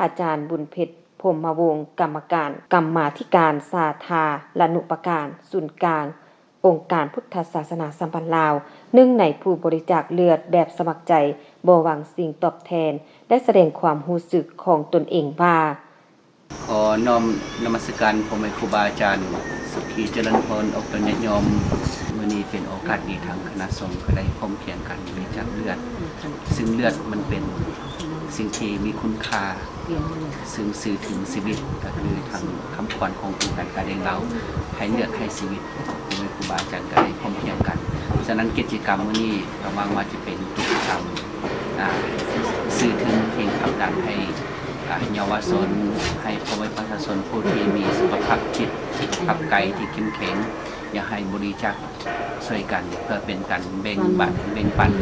ອາຈານ ບຸນເພັດ ພົມມະວົງ ກຳມະການ ກຳມາທິການສາທາລະນຸປະການສູນກາງ ອົງການພຸດທະສາສະໜາສຳພັນລາວ, ໜຶ່ງໃນຜູ້ບໍລິຈາກເລືອດແບບສະໝັກໃຈ ບໍ່ຫວັງສິ່ງຕອບແທນ ໄດ້ສະແດງຄວາມຮູ້ສຶກຂອງຕົນເອງວ່າ: ຂໍນ້ອມນະມັດສະການພໍ່ແມ່ຄູບາອາຈານ ສຸຂີຈະເລີນພອນ ອອກຕົນຍາດໂຍມ. ມື້ນີ້ເປັນໂອກາດດີ ທາງຄະນະສົງກໍໄດ້ພ້ອມພຽງກັນບໍລິຈາກເລືອດ, ຊຶ່ງເລືອດມັນເປັນສິ່ງທີ່ມີຄຸນຄ່າ ຊຶ່ງສື່ເຖິງຊີວິດ ກໍຄືທາງຄຳຂວັນຂອງອົງການກາແດງລາວ ໃຫ້ເລືອດໃຫ້ຊີວິດ. ໂດຍຄູບາອາຈານກໍໄດ້ພ້ອມພຽງກັນ. ສະນັ້ນ ກິດຈະກຳມື້ນີ້ກໍຫວັງວ່າຈະເປັນກິດຈະກຳ ອາ ສື່ເຖິງເພງຂັບດັນໃຫ້ ອາ ເຍົາວະຊົນ, ໃຫ້ພໍ່ແມ່ປະຊາຊົນຜູ້ທີ່ມີສຸຂະພາບຈິດ ສຸຂະພາບກາຍທີ່ເຂັ້ມແຂງ, ຢາກໃຫ້ບໍລິຈາກ ຊ່ວຍກັນ ເພື່ອເປັນການແບ່ງບັນ ແບ່ງປັນ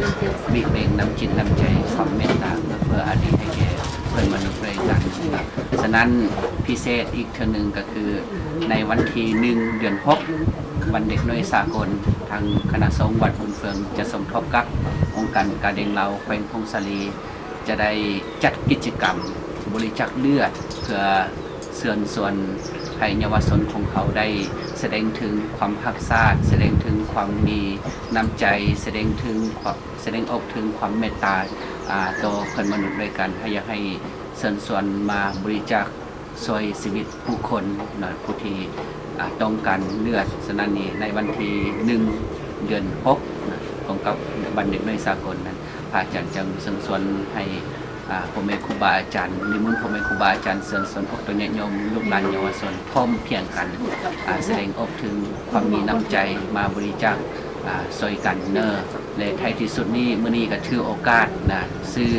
ແບ່ງນ້ຳຈິດນ້ຳໃຈ ຄວາມເມດຕາ ເອື້ອເຟື້ອອາຣີໃຫ້ແກ່ເພື່ອນມະນຸດດ້ວຍກັນ. ສະນັ້ນ ພິເສດອີກເທື່ອໜຶ່ງກໍຄື ໃນວັນທີໜຶ່ງ ເດືອນຫົກ ວັນເດັກນ້ອຍສາກົນ, ທາງຄະນະສົງວັດບຸນເຟືອງຈະສົມທົບກັບອົງການກາແດງລາວແຂວງຜົ້ງສາລີ ຈະໄດ້ຈັດກິດຈະກຳບໍລິຈາກເລືອດ ເພື່ອເຊີນຊວນໃຫ້ເຍົາວະຊົນຂອງເຮົາໄດ້ສະແດງເຖິງຄວາມຮັກຊາດ, ສະແດງເຖິງຄວາມມີນ້ຳໃຈ, ສະແດງເຖິງຄວາມ ສະແດງອອກເຖິງຄວາມເມດຕາ ອາ ຕໍ່ເພື່ອນມະນຸດດ້ວຍກັນ, ໃຫ້ ຢາກໃຫ້ເຊີນຊວນມາບໍລິຈາກ ຊ່ວຍຊີວິດຜູ້ຄົນເນາະ ຜູ້ທີ່ ອາ ຕ້ອງການເລືອດ. ສະນັ້ນນີ້ ໃນວັນທີໜຶ່ງ ເດືອນຫົກເນາະ ກົງກັບວັນເດັກນ້ອຍສາກົນນັ້ນ ພະອາຈານຈຶ່ງເຊີນຊວນໃຫ້ ອາ ພໍ່ແມ່ຄູບາອາຈານ, ນິມົນພໍ່ແມ່ຄູບາອາຈານເຊີນຊວນອອກຕົນຍາດໂຍມ ລູກຫຼານເຍົາວະຊົນ ພ້ອມພຽງກັນ ອາ ສະແດງອອກເຖິງຄວາມມີນ້ຳໃຈ ມາບໍລິຈາກ ອາ ຊ່ອຍກັນເນີ. ແລະ ທ້າຍທີ່ສຸດນີ້ ມື້ນີ້ກໍຖືໂອກາດນະ ສື່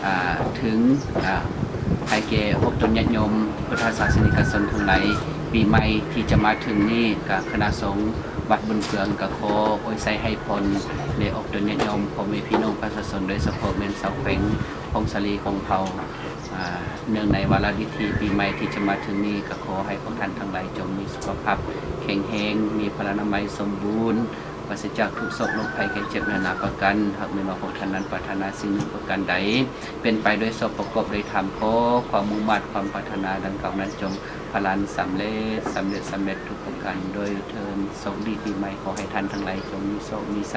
ອາ ເຖິງ ອາ ໃຫ້ແກ່ອອກຕົນຍາດໂຍມ ພຸດທະສາສະນິກະຊົນທັງຫຼາຍ, ປີໃໝ່ທີ່ຈະມາເຖິງນີ້ ກະຄະນະສົງວັດບຸນເຟືອງ ກະຂໍອວຍໄຊໃຫ້ພອນ ແລະ ອອກຕົນຍາດໂຍມ ພໍ່ແມ່ພີ່ນ້ອງປະຊາຊົນ ໂດຍສະເພາະແມ່ນຊາວແຂວງຜົ້ງສາລີຂອງເຮົາ ອາ ເນື່ອງໃນວາລະພິທີປີໃໝ່ທີ່ຈະມາເຖິງນີ້ ກະຂໍໃຫ້ພວກທ່ານທັງຫຼາຍ ຈົ່ງມີສຸຂະພາບແຂງແຮງ, ມີພະລານາໄມສົມບູນ, ປາສະຈາກທຸກໂສກໂລກໄພໄຂ້ເຈັບນານາປະການ. ຫາກແມ່ນວ່າພວກທ່ານນັ້ນປາດຖະໜາສິ່ງໜຶ່ງປະການໃດ ເປັນໄປໂດຍຊອບປະກອບໂດຍທຳ, ຂໍຄວາມມຸ່ງມາດຄວາມປາດຖະໜາດັ່ງກ່າວນັ້ນ ຈົ່ງພະລັນສຳເລັດ, ສຳເລັດ, ສຳເລັດທຸກປະການໂດຍເທີ້ນ. ໂຊກດີປີໃໝ່, ຂໍໃຫ້ທ່ານທັງຫຼາຍ ຈົ່ງມີໂຊກມີໄຊ,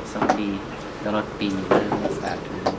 ໂຊກດີຕະຫຼອດປີເດີ. ສາທຸ.